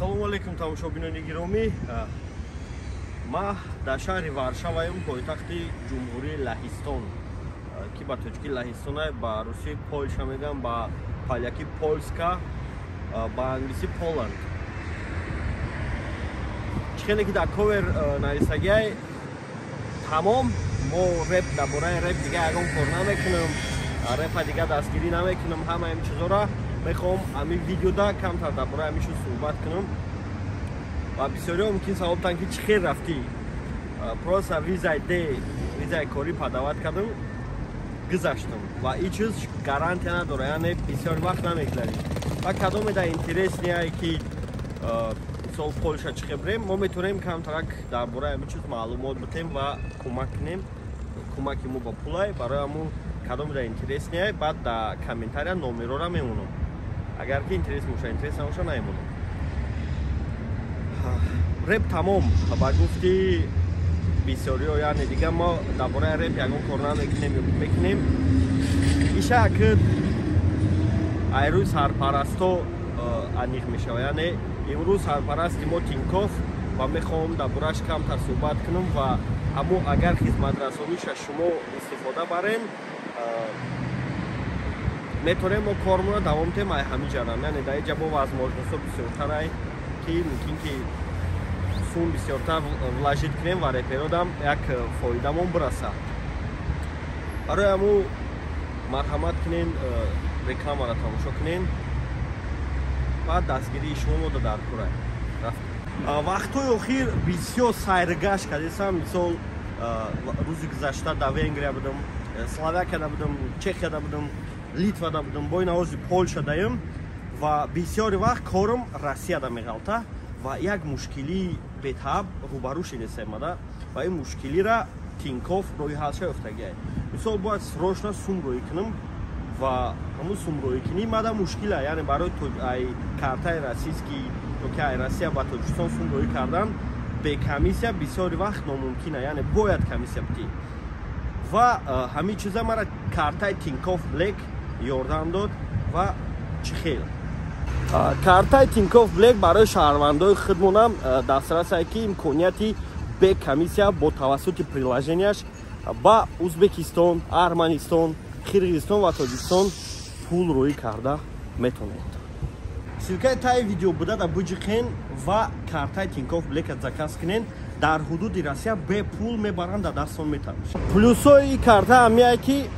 Ассалому алайкум, тамошобинони гиромӣ. Ма дар шаҳри Варшаваем, пойтахти Ҷумҳурии Лаҳистон, ки ба тоҷикӣ Лаҳистона, ба русӣ Польша мегӯям, ба полякӣ Polska, ба англисӣ Poland. Чӣ хеле ки дар ковер нависагиай, тамом, мо реп, дар бораи реп дига ягон кор намекунам, репа дига дастгирӣ намекунам. Ҳама ин чизора мехоҳам ҳамин видеода камтар дар бораи ҳамин чиз суҳбат кунам. Ва бисёриҳо мумкин савол битанд, ки чӣ хел рафтӣ? Просто визаи д, визаи корӣ подавать кардам, гузаштам. Ва ин чиз гарантия надорад, яъне бисёр вақт намегузарӣ. Ва кадоме дар интересный, ки мисол Полша чӣ хел бирем, мо метавонем камтарак дар бораи ҳамин чиз маълумот битем ва кӯмак кунем. Кӯмаки мо ба пулай. Барои ҳамун кадоме дар интересный, баъд дар комментария номерора мемонам. Агар ки интерес боша, интерес набоша, намемонам. Реп тамом, ба гуфти бисёриҳо, яъне дига мо дар бораи реп ягон кор намекунем ё мекунем. Иша ки айрӯи сарпарасто аниқ мешавад, яъне имрӯз сарпарасти мо Тинькофф, ва мехоҳам дар борааш камтар суҳбат кунам. Ва ҳамун агар хизматрасониша шумо истифода барен, метавонем мо кормонро давом диҳем. Ай ҳамин ҷанам, яъне дар инҷа бо возможность ҳо бисёртарай, ки мумкин ки сум бисёртар вложить кунем ва реперодам як фоидамон бирасад. Барои ҳамун марҳамат кунен, рекламаро тамошо кунен ва дастгирии шумо мода дар курай. Вақтҳои охир бисёр сайргашт кардесам. Мисол, рӯзи гузашта дар Венгрия будам, Словакияда будам, Чехияда будам, Литвада будам, бо ин овози Полша даем. Ва бисёри вақт корам Россияда меғалта ва як мушкилии бетааб рӯбарӯ шидесемада. Ва ин мушкилира Тинькофф роҳи ҳалша ёфтагиай. Мисол, бояд срочно сум роҳӣ кунам ва ҳамун сумроҳикунӣ мада мушкила, яъне барои ай картаи российский ё ки ай Россия ба Тоҷикистон сум роҳӣ кардан бе комиссия бисёри вақт номумкина, яъне бояд комиссия битӣ. Ва ҳамин чиза мара картаи Тинькофф Блек ёрдам дод. Ва чӣ хел? Картаи Тинькофф Блек барои шаҳрвандои худмонам дастрасае, ки имконияти бе комиссия бо тавассути приложения ш ба Узбекистон, Арманистон, Қирғизистон ва Тоҷикистон пул роҳӣ карда метавонед. Ссылка и таи видео буда да буҷиқен ва картаи Тинькофф Блека заказ кунен. Дар ҳудуди Россия бепул мебаранд, дар дастон метавон. Плюсои карта ҳамияе, ки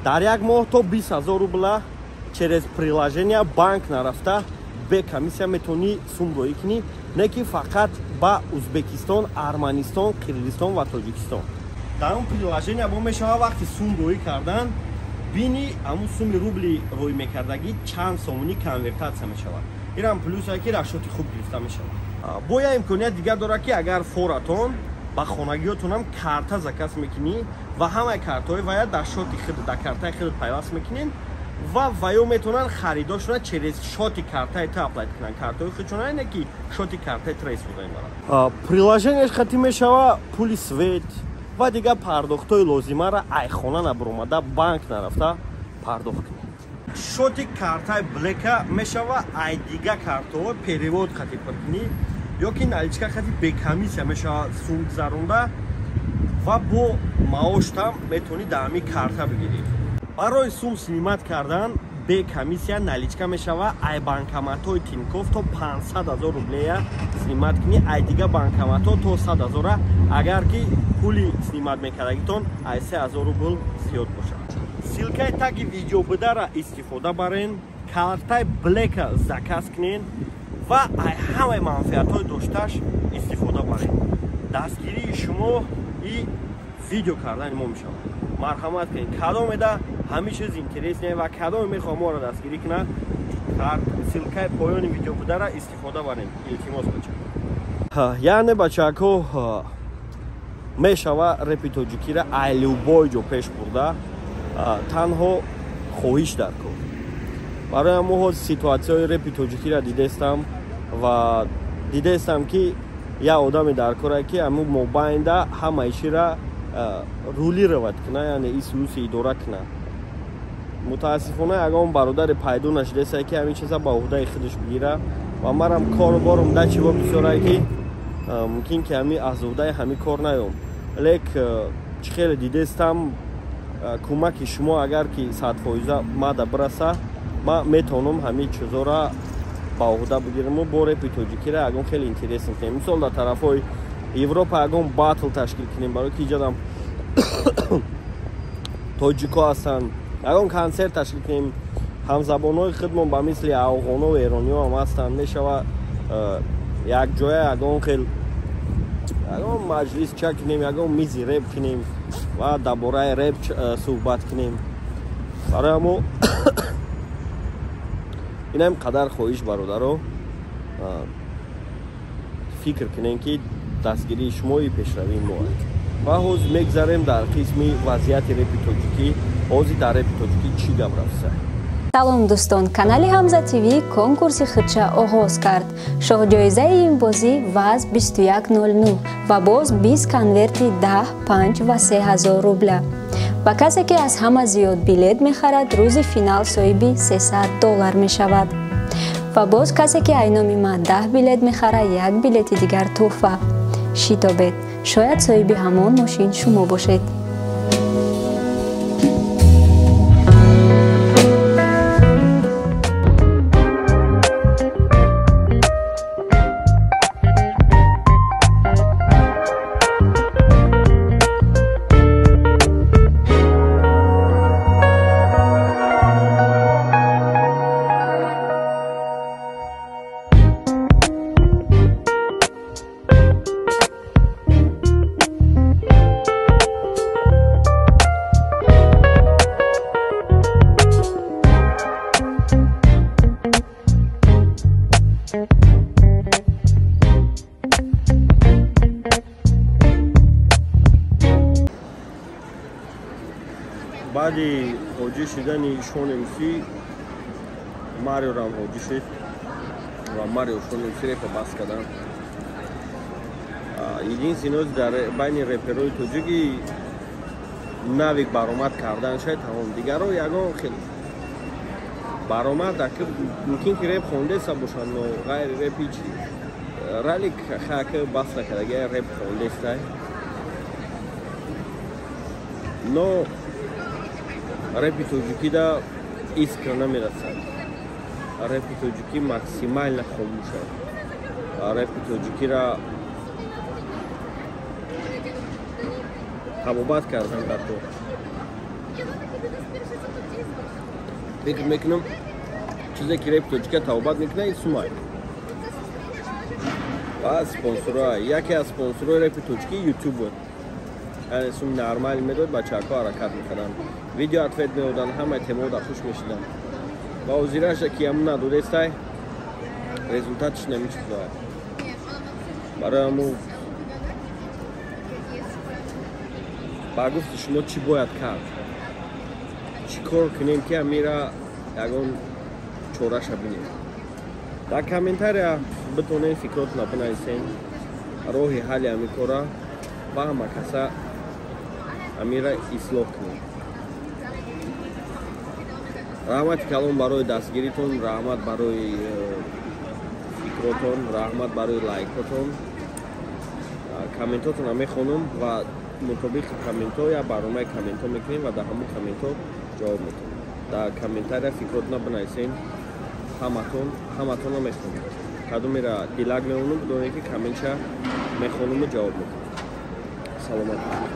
дар як моҳ то 20 000 рубла через приложения, банк нарафта, бе комиссия метавонӣ сум роҳӣ кунӣ, не ки фақат ба Узбекистон, Арманистон, Қирғизистон ва Тоҷикистон. Дар он приложения бо мешавад вақти сум роҳӣ кардан бини, ҳамун суми рубли роҳӣ мекардагӣ чанд сомонӣ конвертация мешавад. Инам плюсе, ки расчёт и хуб гирифта мешавад. Бо як имконият дигар дорад, ки агар форатон ба хонагиётонам карта заказ мекунӣ ва ҳамаи картаҳои вая дар счёт и худ, дар картаи худ пайваст мекунед ва ваё метавонанд харидошона через счёт и картаи ту оплата кунанд, картаҳои худшона не, ки счёт и картаи тура истифода мебаранд. Приложения ш хати мешава пули свет ва дигар пардохтҳои лозимаро айхона набуромада, банк нарафта пардохт кунед. Счёт и картаи Блека мешава ай дига картаҳо перевод хати пур кунӣ ё ки наличка хати бе комиссия мешава сум гузаронда ва бо маоштам метавонӣ дар ҳамин карта бигирӣ. Барои сум снимать кардан бе комиссия наличка мешава ай банкоматҳои Тинькофф то 500 000 рублея снимать кунӣ, ай дига банкоматҳо то 100 ҳазора, агар ки пули снимать мекардагитон ай 3000 рубл зиёд бошад. Ссылка и таги видео будара истифода барен, картаи Блека заказ кунен ва ай ҳамаи манфиатҳои доштааш истифода барен. Дастгирии шумо и видео кардани мо мешавад. Марҳамат кунед. Кадомеда ҳамин чиз интересный ва кадоме мехоҳад моро дастгирӣ кунад, ссылка и поёни видео будара истифода барем, илтимос, бача. Яъне, бачако, мешава репи тоҷикира ай любой ҷо пеш бурда, танҳо хоҳиш дар кор. Барои ҳамо ҳоз ситуация ҳои репи тоҷикира дидестам ва дидестам, ки як одаме дар коре, ки ҳамун мобайнда ҳамаи чира рулировать куна, яъне исуси идора куна. Мутаассифона, ягон бародаре пайдо нашудааст, ки ҳамин чиза ба уҳдаи худаш бигира. Ва марам кору борум да чиво бисёрае ки мумкин ки ҳами аз уҳдаи ҳами кор наём. Лек чӣ хеле дидестам, кӯмаки шумо агар ки 100% мада бираса, ман метавонам ҳамин чизора ба уҳда бигираму бо репи тоҷикиро ягон хеле интересн кунем. Мисол, дар тарафҳои Европа ягон батл ташкил кунем, барои ки иҷадам тоҷико ҳастанд, ягон консерт ташкил кунем. Ҳамзабонҳои худмон ба мисли афғоно ва эрониҳо ҳам ҳастанд, мешава якҷоя ягон хел ягон маҷлис ча кунем, ягон мизи реп кунем ва дар бораи реп суҳбат кунем. Барои ҳамо инам қадар хоҳиш, бародаро, фикр кунем ки дастгирии шумои пешравии мо. Ва ҳозир мегзарем дар қисми вазъияти репи тоҷикӣ. Ҳозир дар репи тоҷикӣ чӣ гап рафта? Салом дӯстон, канали Ҳамза ТВ конкурси худша оғоз кард. Шоҳҷоизаи ин бозӣ ваз 21.09 ва боз 20 конверти 10, 5 ва 3000 рубля. Ба касе ки аз ҳама зиёд билет мехарад, рӯзи финал соҳиби $300 мешавад. Ва боз касе ки айноми ман 10 билет мехарад, як билети дигар тӯҳфа. Шитобед, шояд соҳиби ҳамон мошин шумо бошед. Баъди ҳоҷӣ шидани Шон МС, Мариорам ҳоҷӣ шид ва Марио Шон МС репа бас карданд. Единственное, дар байни реперои тоҷики навик баромад кардан шояд тамом, дигаро ягон хел баромад мумкин ки реп хондеса бошанд, но ғайри реп ҳеч. Ралик хак бас накарда, реп хондестай, но репи тоҷикида искра намерасад. Репи тоҷикӣ максимально хомӯшад. Репи тоҷикиро табобат кардан дар кор. Фикр мекунам, чизе ки репи тоҷика табобат мекунад, ин сумай ва спонсорҳо. Яке аз спонсорҳои репи тоҷикӣ ютуб буд. Яъне сум нормал медод, бачаҳако ҳаракат мекарданд, видео ответ медоданд, ҳамаи темаҳо дар хуш мешиданд. Ва ҳозираша ки ҳамун надодестай, результатш намечизояд. Барои ҳамун ба гуфти шумо чӣ бояд кард? Чӣ кор кунем ки ҳамира ягон чораша бинем? Дар комментария битонем фикротона бинависем, роҳи ҳалли ҳамин кора ва ҳама каса ҳамира ислоҳ кунем. Раҳмати калон барои дастгиритон, раҳмат барои фикротон, раҳмат барои лайкотон. Комментотонро мехонам ва мутобиқи комментҳо як барномаи комментҳо мекунем ва дар ҳамон комментҳо ҷавоб метавонем. Дар комментария фикротона бинависем, ҳаматонро мехонем. Кадомеро дилак мемонам, бидонед ки комментша мехонаму ҷавоб метавонам. Саломат бошед.